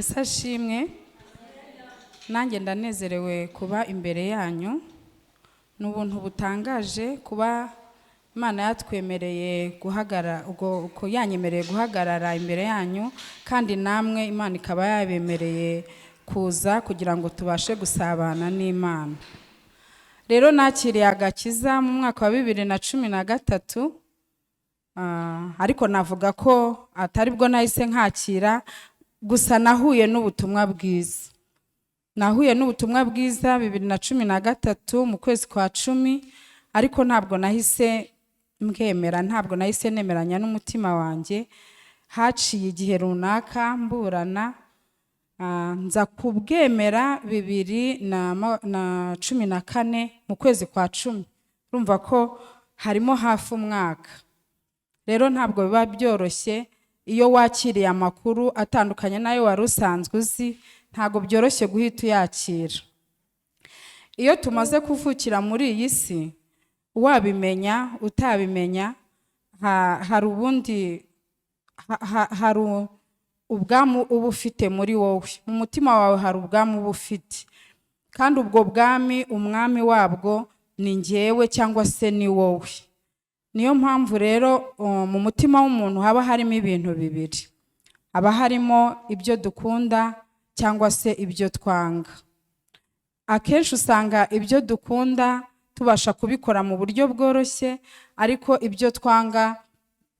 Yesu ashimwe. Nanjye ndanezerewe kuba imbere yanyu. Ni ubuntu butangaje kuba Imana yatwemereye guhagarara, ubwo yanyemereye guhagarara imbere yanyu, kandi namwe Imana ikaba yabemereye kuza kugira ngo tubashe gusabana n'Imana. Rero nakiriye agakiza mu mwaka wa 2013, ariko navuga ko atari bwo nahise nkakira, gusa nahuye n'ubutumwa bwiza. Nahuye n'ubutumwa bwiza 2013 mu kwezi kwa 10, ariko ntabwo nahise mbwemera, ntabwo nahise nemeranya n'umutima wanjye. Haciye igihe runaka mburana, nza kubwemera 2014 mu kwezi kwa 10. Urumva ko harimo hafi umwaka. Rero ntabwo biba byoroshye iyo wakiriye amakuru atandukanye n'ayo wari usanzwe uzi, ntabwo byoroshye guhita uyakira. Iyo tumaze kuvukira muri iyi si, wabimenya utabimenya, hari ubundi hari ubwami uba ufite muri wowe. Mu mutima wawe hari ubwami uba ufite, kandi ubwo bwami umwami wabwo ni njyewe cyangwa se ni wowe. Niyo mpamvu rero mu mutima w'umuntu haba harimo ibintu bibiri: haba harimo ibyo dukunda cyangwa se ibyo twanga. Akenshi usanga ibyo dukunda tubasha kubikora mu buryo bworoshye, ariko ibyo twanga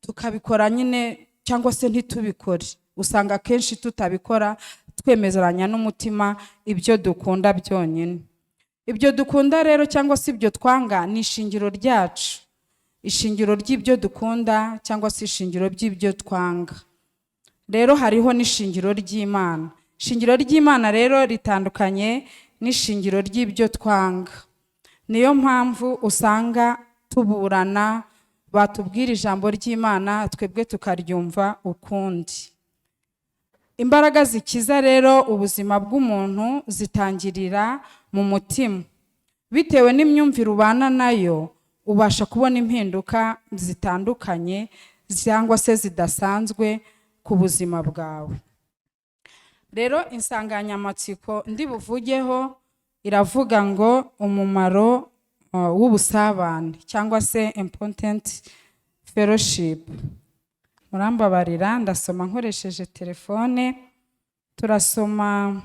tukabikora nyine cyangwa se ntitubikore. Usanga akenshi tutabikora, twemezanya n'umutima ibyo dukunda byonyine. Ibyo dukunda rero cyangwa se ibyo twanga ni ishingiro ryacu, ishingiro ry'ibyo dukunda cyangwa se ishingiro ry'ibyo twanga. Rero hariho n'ishingiro ry'Imana. Ishingiro ry'Imana rero ritandukanye n'ishingiro ry'ibyo twanga. Niyo mpamvu usanga tuburana, batubwira ijambo ry'Imana twebwe tukaryumva ukundi. Imbaraga zikiza rero ubuzima bw'umuntu zitangirira mu mutima. Bitewe n'imyumvire ubana nayo, ubasha kubona impinduka zitandukanye cyangwa se zidasanzwe ku buzima bwawe. Rero insanganyamatsiko ndi buvugeho iravuga ngo umumaro w'ubusabane cyangwa se important fellowship. Murambabarira, ndasoma nkoresheje telefone. Turasoma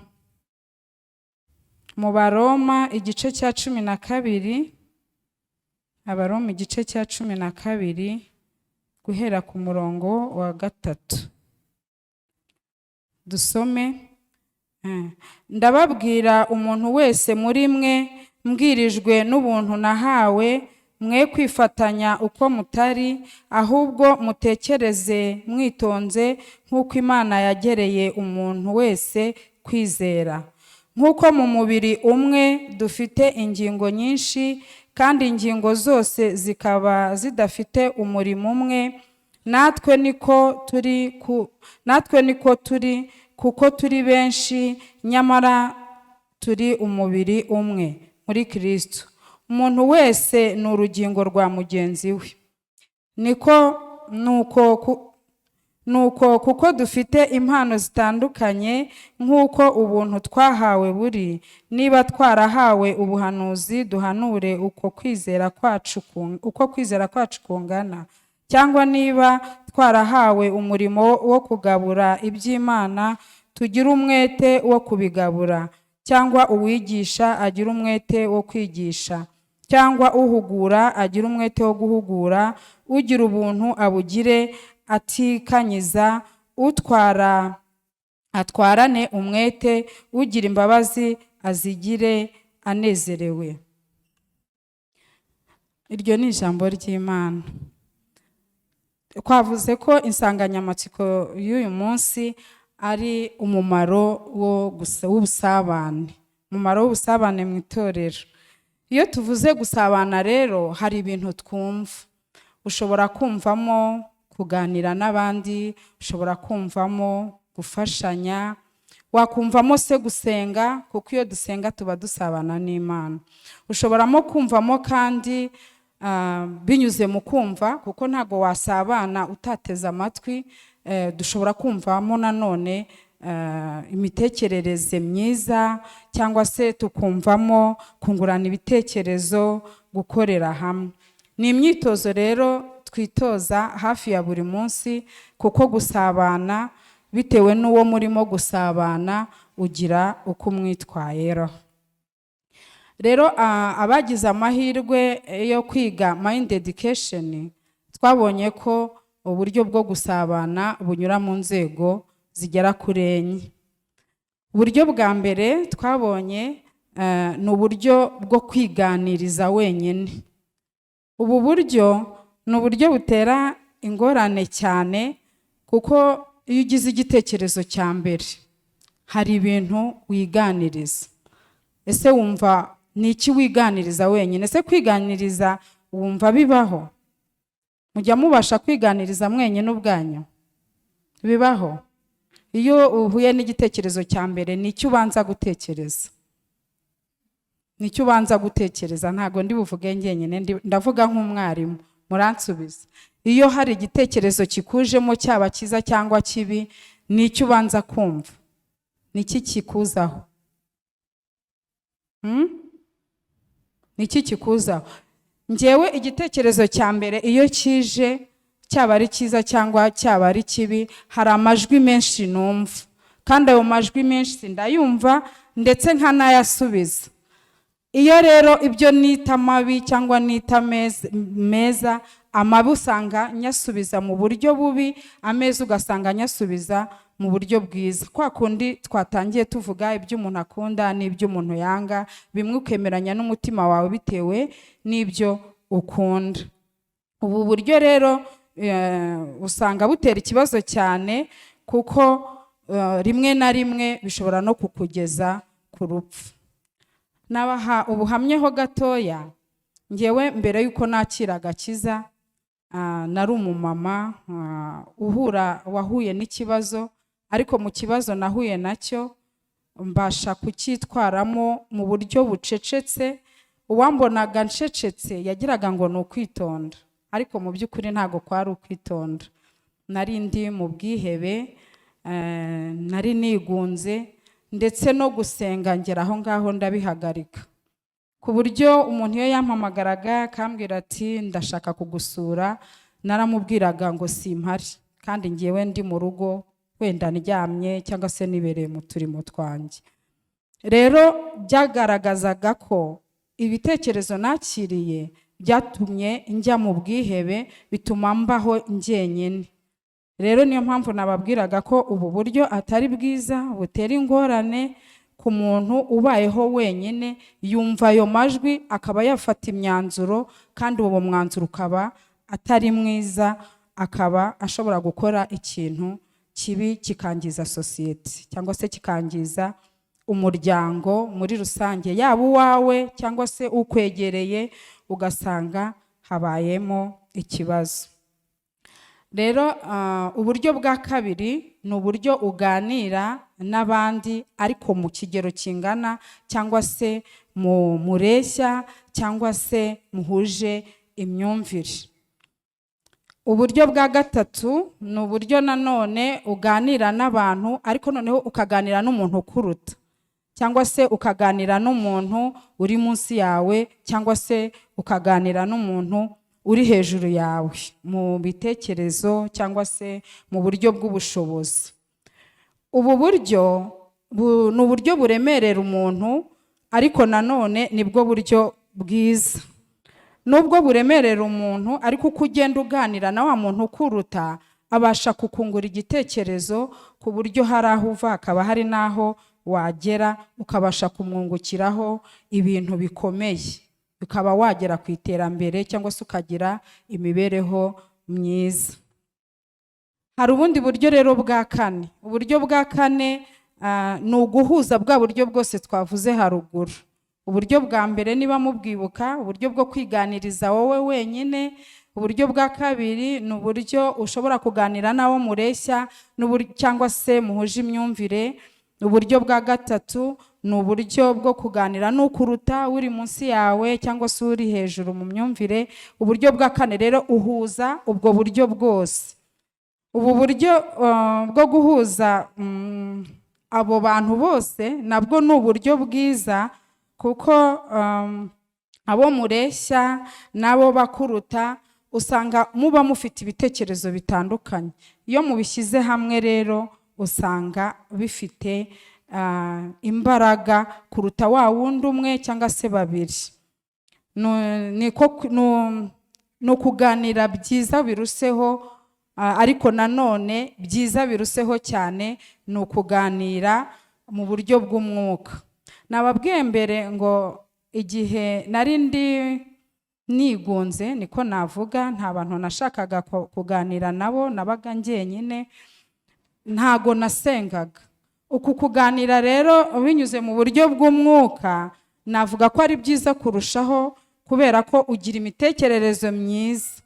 mu Baroma igice cya 12, Abaroma igice cya 12 guhera ku murongo wa 3. Dusome. Ndababwira umuntu wese muri mwe mbwirijwe n'ubuntu nahawe, mwe kwifatanya uko mutari, ahubwo mutekereze mwitonze nk'uko Imana yagereye umuntu wese kwizera. Nk'uko mu mubiri umwe dufite ingingo nyinshi, kandi ingingo zose zikaba zidafite umurimo umwe, natwe niko turi, kuko turi benshi, nyamara turi umubiri umwe muri Kristo. Umuntu wese ni urugingo rwa mugenzi we. Niko nuko kuko dufite impano zitandukanye nk'uko ubuntu twahawe buri, niba twarahawe ubuhanuzi, duhanure uko kwizera kwacu kungana, cyangwa niba twarahawe umurimo wo kugabura iby'Imana, tugire umwete wo kubigabura, cyangwa uwigisha agira umwete wo kwigisha, cyangwa uhugura agira umwete wo guhugura, ugira ubuntu abugire atikanyiza, utwara atwarane umwete, ugira imbabazi azigire anezerewe. Iryo ni ijambo ry'Imana. Twavuze ko insanganyamatsiko y'uyu munsi ari umumaro w'ubusabane, umumaro w'ubusabane mu itorero. Iyo tuvuze gusabana rero, hari ibintu twumva. Ushobora kumvamo kuganira n'abandi, ushobora kumvamo gufashanya, wakumvamo se gusenga, kuko iyo dusenga tuba dusabana n'Imana. Ushoboramo kumvamo kandi binyuze mu kumva, kuko ntabwo wasabana utateze amatwi. Dushobora kumvamo nanone imitekerereze myiza, cyangwa se tukumvamo kungurana ibitekerezo, gukorera hamwe. Ni imyitozo rero twitoza hafi ya buri munsi, kuko gusabana, bitewe n'uwo murimo gusabana, ugira uko umwitwayeho. Rero abagize amahirwe yo kwiga Mind Education, twabonye ko uburyo bwo gusabana bunyura mu nzego zigera kuri enye. Uburyo bwa mbere twabonye ni uburyo bwo kwiganiriza wenyine. Ubu buryo ni uburyo butera ingorane cyane, kuko iyo ugize igitekerezo cya mbere, hari ibintu wiganiriza. Ese wumva ni iki wiganiriza wenyine? Ese kwiganiriza wumva bibaho? Mujya mubasha kwiganiriza mwenyine ubwanyu? Bibaho? Iyo uhuye n'igitekerezo cya mbere, ni icyo ubanza gutekereza? Ni icyo ubanza gutekereza? Ntabwo ndi buvuge njyenyine, ndavuga nk'umwarimu, muransubiza. Iyo hari igitekerezo kikujemo, cyaba cyiza cyangwa kibi, ni icyo ubanza kumva? Ni iki kikuzaho? Ni iki kikuzaho? Njyewe igitekerezo cya mbere iyo kije, cyaba ari cyiza cyangwa cyaba ari kibi, hari amajwi menshi numva, kandi ayo majwi menshi ndayumva ndetse nkanayasubiza. Iyo rero ibyo nita mabi cyangwa nita meza, amabi usanga nyasubiza mu buryo bubi, ameza ugasanga nyasubiza mu buryo bwiza. Kwa kundi twatangiye tuvuga ibyo umuntu akunda n'ibyo umuntu yanga, bimwe ukemeranya n'umutima wawe bitewe n'ibyo ukunda. Ubu buryo rero usanga butera ikibazo cyane, kuko rimwe na rimwe bishobora no kukugeza ku rupfu. Nabaha ubuhamya ho gatoya. Ngewe mbere y'uko nakira agakiza, nari umumama uhura wahuye n'ikibazo, ariko mu kibazo nahuye nacyo mbasha kucyitwaramo mu buryo bucecetse. Uwambonaga ncecetse yagiraga ngo ni ukwitonda, ariko mu by'ukuri ntabwo kwari ukwitonda. Nari ndi mu bwihebe, nari nigunze, ndetse no gusenga ngera aho ngaho ndabihagarika, ku buryo umuntu iyo yampamagaraga akambwira ati: "Ndashaka kugusura," naramubwiraga ngo simpari, kandi ngewe ndi mu rugo, wenda ndyamye cyangwa se nibereye mu turimo twanjye. Rero byagaragazaga ko ibitekerezo nakiriye byatumye njya mu bwihebe, bituma mbaho njyenyine. Rero niyo mpamvu nababwiraga ko ubu buryo atari bwiza, butera ingorane ku muntu ubayeho wenyine, yumva ayo majwi akaba yafata imyanzuro, kandi uwo mwanzuro ukaba atari mwiza, akaba ashobora gukora ikintu kibi kikangiza sosiyete cyangwa se kikangiza umuryango muri rusange, yaba uwawe cyangwa se ukwegereye, ugasanga habayemo ikibazo. Rero uburyo bwa kabiri ni uburyo uganira n'abandi, ariko mu kigero kingana, cyangwa se mu mureshya, cyangwa se muhuje imyumvire. Uburyo bwa gatatu ni uburyo nanone uganira n'abantu, ariko noneho ukaganira n'umuntu ukuruta, cyangwa se ukaganira n'umuntu uri munsi yawe, cyangwa se ukaganira n'umuntu uri hejuru yawe mu bitekerezo cyangwa se mu buryo bw'ubushobozi. Ubu buryo ni uburyo buremerera umuntu, ariko nanone nibwo buryo bwiza. Nubwo buremerera umuntu, ariko uko ugenda uganira na wa muntu ukuruta, abasha kukungura igitekerezo, ku buryo hari aho uva hakaba hari n'aho wagera, ukabasha kumwungukiraho ibintu bikomeye, ukaba wagera ku iterambere cyangwa se ukagira imibereho myiza. Hari ubundi buryo rero bwa kane. Uburyo bwa kane ni uguhuza bwa buryo bwose twavuze haruguru. Uburyo bwa mbere, niba mubwibuka, uburyo bwo kwiganiriza wowe wenyine. Uburyo bwa kabiri ni uburyo ushobora kuganira n'abo mureshya cyangwa se muhuje imyumvire. Uburyo bwa gatatu ni uburyo bwo kuganira n'ukuruta, uri munsi yawe cyangwa se uri hejuru mu myumvire. Uburyo bwa kane rero uhuza ubwo buryo bwose. Ubu buryo bwo guhuza Abo bantu bose nabwo ni uburyo bwiza, kuko abo mureshya n'abo bakuruta usanga muba mufite ibitekerezo bitandukanye. Iyo mubishyize hamwe rero usanga bifite imbaraga kuruta wa wundi umwe cyangwa se babiri. Ni ukuganira byiza biruseho, ariko nanone byiza biruseho cyane ni ukuganira mu buryo bw'umwuka. Nababwiye mbere ngo igihe nari ndi nigunze, niko navuga, nta bantu nashakaga kuganira nabo, nabaga njyenyine, ntago nasengaga. Uku kuganira rero binyuze mu buryo bw'umwuka navuga ko ari byiza kurushaho, kubera ko ugira imitekerereze myiza,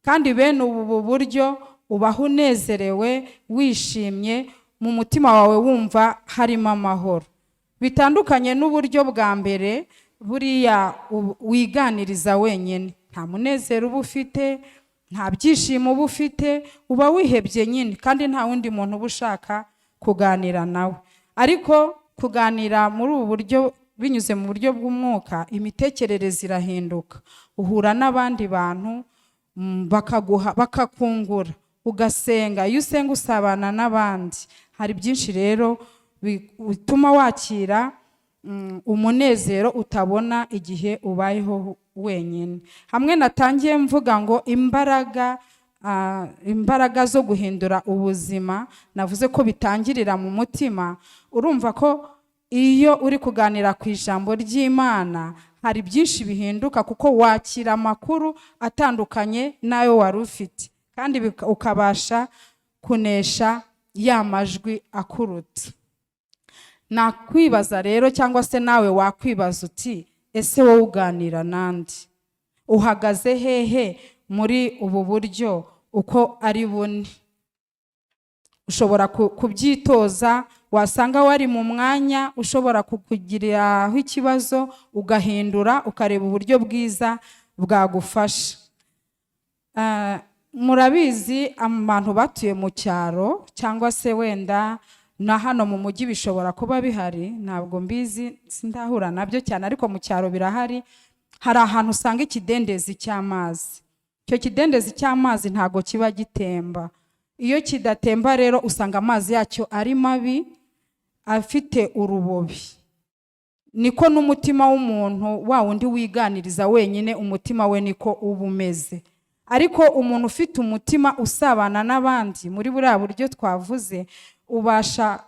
kandi bene ubu buryo ubaho unezerewe, wishimye mu mutima wawe, wumva harimo amahoro, bitandukanye n'uburyo bwa mbere buriya wiganiriza wenyine. Nta munezero uba ufite, nta byishimo uba ufite, uba wihebye nyine, kandi nta wundi muntu uba ushaka kuganira nawe. Ariko kuganira muri ubu buryo binyuze mu buryo bw'umwuka, imitekerereze irahinduka, uhura n'abandi bantu, bakaguha, bakakungura, ugasenga. Iyo usenga usabana n'abandi. Hari byinshi rero bituma wakira umunezero utabona igihe ubayeho wenyine. Hamwe natangiye mvuga ngo imbaraga zo guhindura ubuzima, navuze ko bitangirira mu mutima. Urumva ko iyo uri kuganira ku ijambo ry'Imana hari byinshi bihinduka, kuko wakira amakuru atandukanye n'ayo wari ufite, kandi ukabasha kunesha ya majwi akuruta. Nakwibaza rero, cyangwa se nawe wakwibaza uti: "Ese wowe uganira nande? Uhagaze hehe muri ubu buryo uko ari bune?" Ushobora kubyitoza, wasanga wari mu mwanya ushobora kukugiriraho ikibazo, ugahindura, ukareba uburyo bwiza bwagufasha. Murabizi abantu batuye mu cyaro, cyangwa se wenda na hano mu mujyi bishobora kuba bihari, ntabwo mbizi, sindahura nabyo cyane, ariko mu cyaro birahari. Hari ahantu usanga ikidendezi cy'amazi. Icyo kidendezi cy'amazi ntabwo kiba gitemba. Iyo kidatemba rero usanga amazi yacyo ari mabi, afite urubobi. Niko n'umutima w'umuntu wa wundi wiganiriza wenyine, umutima we niko uba umeze. Ariko umuntu ufite umutima usabana n'abandi muri buriya buryo twavuze, ubasha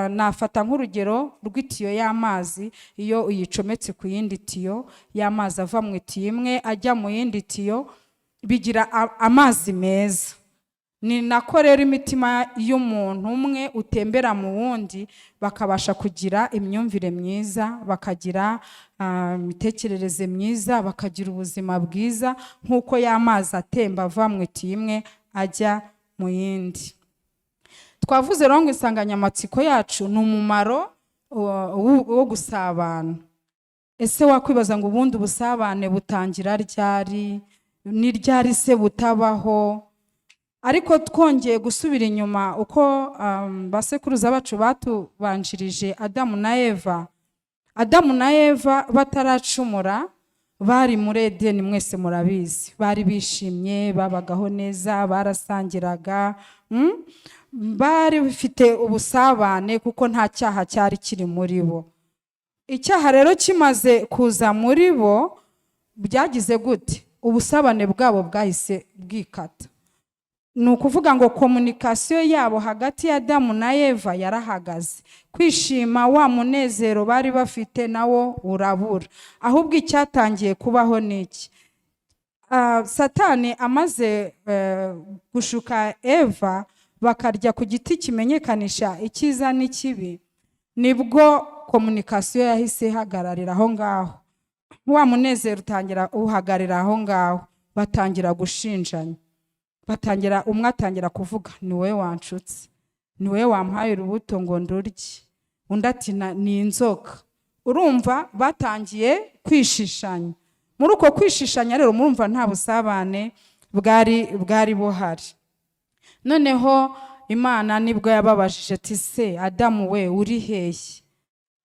nafata nk'urugero rw'itiyo y'amazi. Iyo uyicometse ku yindi tiyo y'amazi, ava mu itiyo imwe ajya mu yindi tiyo, bigira amazi meza. Ni nako rero imitima y'umuntu umwe utembera mu wundi, bakabasha kugira imyumvire myiza, bakagira imitekerereze myiza, bakagira ubuzima bwiza, nk'uko ya mazi atemba ava mu itiyo imwe ajya mu yindi. Twavuze rero ngo insanganyamatsiko yacu ni umumaro wo gusabana. Ese wakwibaza ngo ubundi ubusabane butangira ryari? Ni ryari se butabaho? Ariko twongeye gusubira inyuma uko basekuruza bacu batubanjirije, Adamu na Eva. Adamu na Eva bataracumura bari muri Edeni, mwese murabizi, bari bishimye, babagaho neza, barasangiraga, Bari bafite ubusabane kuko nta cyaha cyari kiri muri bo. Icyaha rero kimaze kuza muri bo, byagize gute? Ubusabane bwabo bwahise bwikata. Ni ukuvuga ngo communication yabo hagati ya Adamu na Eva yarahagaze. Kwishima, wa munezero bari bafite nawo urabura. Ahubwo icyatangiye kubaho ni iki? Satani amaze gushuka Eva, bakarya ku giti kimenyekanisha icyiza n'ikibi, nibwo communication yahise ihagararira aho ngaho. Wa munezero utangira uhagararira aho ngaho. Batangira gushinjanya, batangira, umwe atangira kuvuga: "Ni wowe wanshutse, ni wowe wampaye urubuto ngo ndurye." Undi ati: "Ni inzoka." Urumva batangiye kwishishanya. Muri uko kwishishanya rero murumva nta busabane bwari buhari. Noneho Imana nibwo yababajije ati: "Se Adamu we, uri hehe?"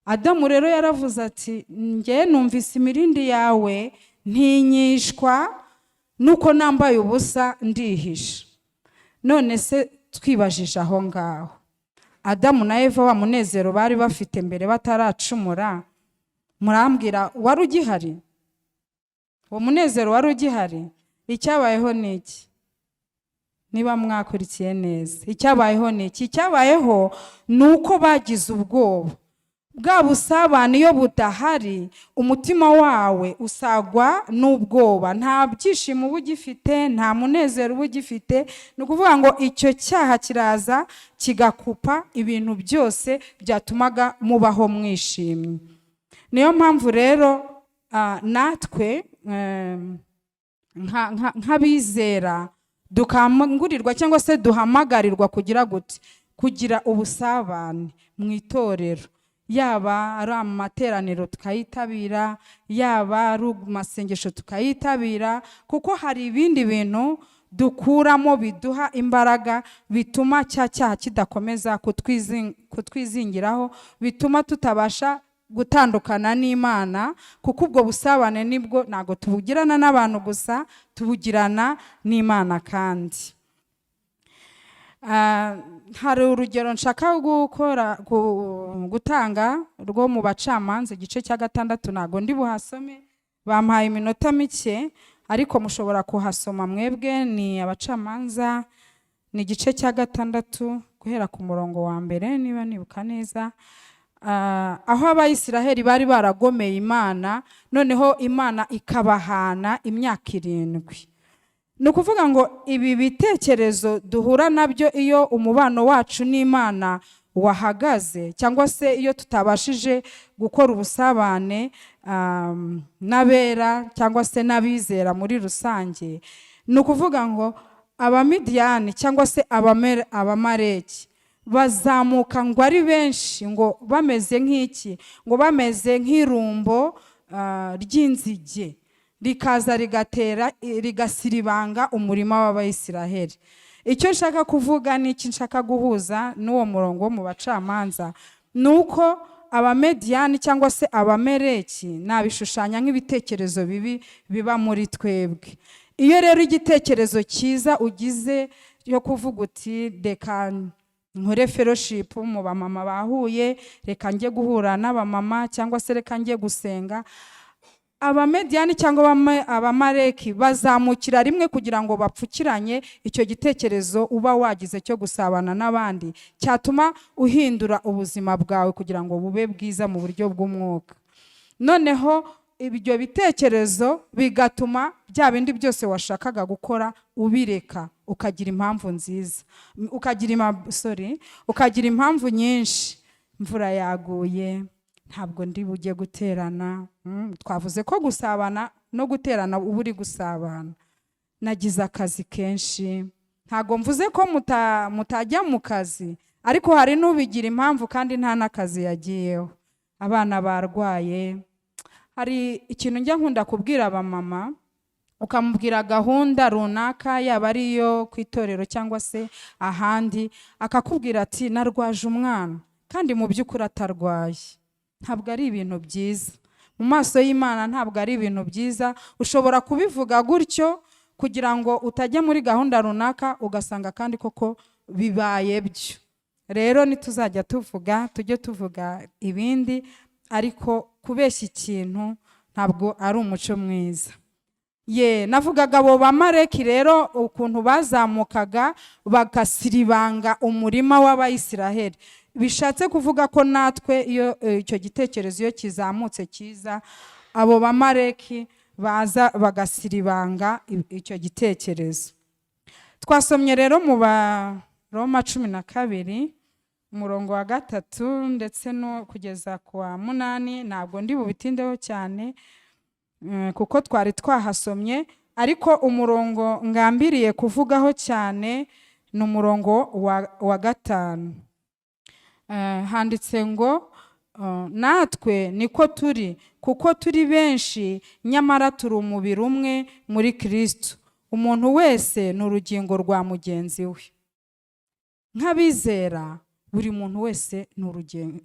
Adamu rero yaravuze ati: "Njye numvise imirindi yawe, ntinyishwa nuko nambaye ubusa, ndihisha." None se twibajije aho ngaho, Adamu na Eva, wa munezero bari bafite mbere bataracumura, murambwira wari ugihari? Uwo munezero wari ugihari? Icyabayeho ni iki? Niba mwakurikiye neza, icyabayeho ni iki? Icyabayeho ni uko bagize ubwoba. Bwa busabane iyo budahari, umutima wawe usagwa n'ubwoba, nta byishimo uba ugifite, nta munezero uba ugifite. Ni ukuvuga ngo icyo cyaha kiraza kigakupa ibintu byose byatumaga mubaho mwishimye. Niyo mpamvu rero natwe nk'abizera dukangurirwa cyangwa se duhamagarirwa kugira gute? Kugira ubusabane mu itorero, yaba ari amateraniro tukayitabira, yaba ari amasengesho tukayitabira, kuko hari ibindi bintu dukuramo biduha imbaraga, bituma cya cyaha kidakomeza kutwizingiraho, bituma tutabasha gutandukana n'Imana, kuko ubwo busabane nibwo ntabwo tubugirana n'abantu gusa, tubugirana n'Imana. Kandi hari urugero nshaka gukora gutanga rwo mu Bacamanza igice cya gatandatu. Ntabwo ndi buhasome, bampaye iminota mike, ariko mushobora kuhasoma mwebwe. Ni Abacamanza, ni igice cya gatandatu guhera ku murongo wa mbere, niba nibuka neza. Aho Abayisiraheli bari baragomeye Imana, noneho Imana ikabahana imyaka 7. Ni ukuvuga ngo ibi bitekerezo duhura nabyo iyo umubano wacu n'Imana wahagaze, cyangwa se iyo tutabashije gukora ubusabane n'abera cyangwa se n'abizera muri rusange, ni ukuvuga ngo Abamidiyani cyangwa se Abamareki bazamuka ngo ari benshi, ngo bameze nk'iki? Ngo bameze nk'irumbo ry'inzige, rikaza rigatera, rigasiribanga umurima w'Abayisiraheli. Icyo nshaka kuvuga ni iki nshaka guhuza n'uwo murongo wo mu Bacamanza, ni uko Abamediyani cyangwa se Abamereki nabishushanya nk'ibitekerezo bibi biba muri twebwe. Iyo rero igitekerezo cyiza ugize yo kuvuga uti: "Reka nkore fellowship mu bamama bahuye, reka njye guhura n'abamama, cyangwa se reka njye gusenga," Abamediyani cyangwa Abamareki bazamukira rimwe kugira ngo bapfukiranye icyo gitekerezo uba wagize cyo gusabana n'abandi, cyatuma uhindura ubuzima bwawe kugira ngo bube bwiza mu buryo bw'umwuka. Noneho ibyo bitekerezo bigatuma bya bindi byose washakaga gukora ubireka, ukagira impamvu nziza, ukagira sorry, ukagira impamvu nyinshi: imvura yaguye, ntabwo ndi bujye guterana. Twavuze ko gusabana no guterana uba uri gusabana. Nagize akazi kenshi. Ntabwo mvuze ko mutajya mu kazi, ariko hari n'ubigira impamvu kandi nta n'akazi yagiyeho. Abana barwaye. Hari ikintu njya nkunda kubwira abamama: ukamubwira gahunda runaka, yaba ari iyo ku itorero cyangwa se ahandi, akakubwira ati: "Narwaje umwana," kandi mu by'ukuri atarwaye. Ntabwo ari ibintu byiza mu maso y'Imana, ntabwo ari ibintu byiza. Ushobora kubivuga gutyo kugira ngo utajya muri gahunda runaka, ugasanga kandi koko bibaye byo. Rero nituzajya tuvuga, tujye tuvuga ibindi, ariko kubeshya ikintu ntabwo ari umuco mwiza. Ye, navugaga abo Bamareki rero, ukuntu bazamukaga bagasiribanga umurima w'Abayisiraheli. Bishatse kuvuga ko natwe iyo icyo gitekerezo iyo kizamutse cyiza, abo Bamareki baza bagasiribanga icyo gitekerezo. Twasomye rero mu Baroma 12, umurongo wa gatatu ndetse no kugeza ku wa munani. Ntabwo ndi bubitindeho cyane kuko twari twahasomye, ariko umurongo ngambiriye kuvugaho cyane ni umurongo wa gatanu. Handitse ngo: "Natwe niko turi, kuko turi benshi, nyamara turi umubiri umwe muri Kristo, umuntu wese ni urugingo rwa mugenzi we." Nk'abizera, buri muntu wese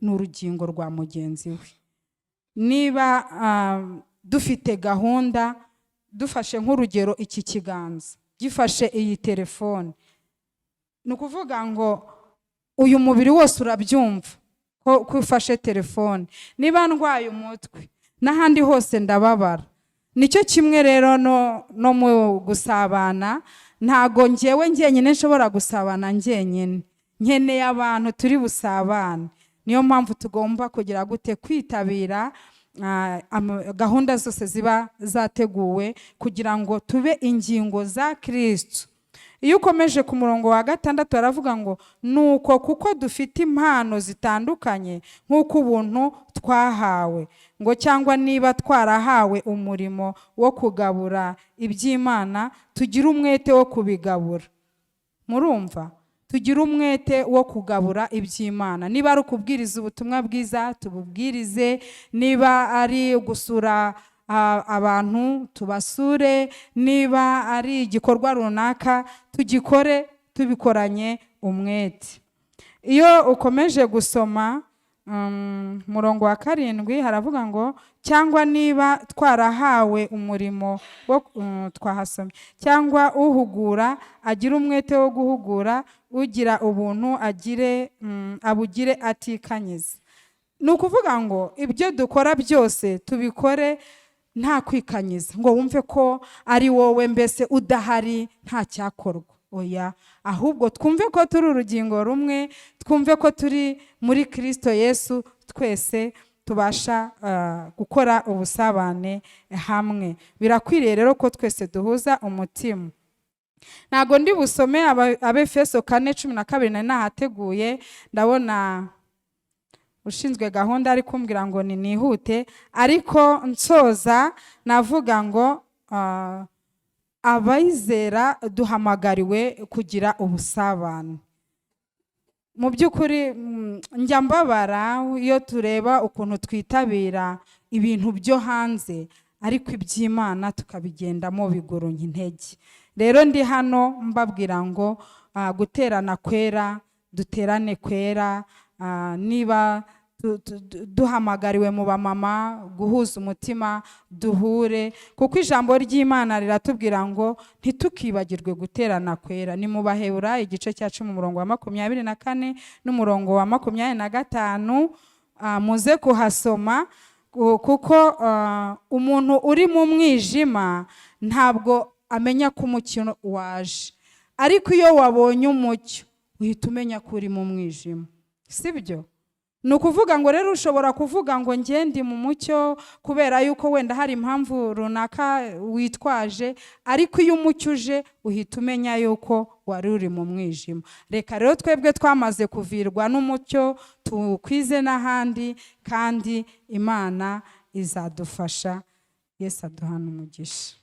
ni urugingo rwa mugenzi we. Niba dufite gahunda, dufashe nk'urugero iki kiganza gifashe iyi telefone, ni ukuvuga ngo uyu mubiri wose urabyumva ko ufashe telefone. Niba ndwaye umutwe, n'ahandi hose ndababara. Nicyo kimwe rero no mu gusabana. Ntago ngewe njyenyine nshobora gusabana njyenyine, nkeneye abantu turi busabane. Niyo mpamvu tugomba kugira gute? Kwitabira gahunda zose ziba zateguwe kugira ngo tube ingingo za Kirisitu. Iyo ukomeje ku murongo wa 6, baravuga ngo: "Nuko kuko dufite impano zitandukanye nk'uko ubuntu twahawe," ngo "cyangwa niba twarahawe umurimo wo kugabura iby'Imana, tugire umwete wo kubigabura." Murumva, tugire umwete wo kugabura iby'Imana. Niba ari ukubwiriza ubutumwa bwiza, tububwirize. Niba ari gusura abantu, tubasure. Niba ari igikorwa runaka, tugikore tubikoranye umwete. Iyo ukomeje gusoma murongo wa 7, haravuga ngo: "Cyangwa niba twarahawe umurimo wo," twahasomye, "cyangwa uhugura agira umwete wo guhugura, ugira ubuntu agire abugire atikanyiza." Ni ukuvuga ngo ibyo dukora byose tubikore nta kwikanyiza, ngo wumve ko ari wowe mbese udahari nta cyakorwa. Oya, ahubwo twumve ko turi urugingo rumwe, twumve ko turi muri Kirisito Yesu, twese tubasha gukora ubusabane hamwe. Birakwiriye rero ko twese duhuza umutima. Ntabwo ndi busome Abefeso 4:12, nari nahateguye. Ndabona ushinzwe gahunda ari kumbwira ngo ni nihute, ariko nsoza navuga ngo abayizera duhamagariwe kugira ubusabane. Mu by'ukuri njya mbabara iyo tureba ukuntu twitabira ibintu byo hanze, ariko iby'Imana tukabigendamo biguru intege. Rero ndi hano mbabwira ngo guterana kwera, duterane kwera. Niba duhamagariwe mu bamama guhuza umutima, duhure, kuko ijambo ry'Imana riratubwira ngo ntitukibagirwe guterana kwera. Ni mu Baheburayo igice cya 10, umurongo wa 24 n'umurongo wa 25. Muze kuhasoma, kuko umuntu uri mu mwijima ntabwo amenya ko umucyo waje, ariko iyo wabonye umucyo uhita umenya ko uri mu mwijima, sibyo? Ni ukuvuga ngo rero ushobora kuvuga ngo ndi mu mucyo kubera yuko wenda hari impamvu runaka witwaje, ariko iyo umucyo uje uhita umenya yuko wari uri mu mwijima. Reka rero twebwe twamaze kuvirwa n'umucyo tuwukwize n'ahandi, kandi Imana izadufasha. Yesu aduhana umugisha.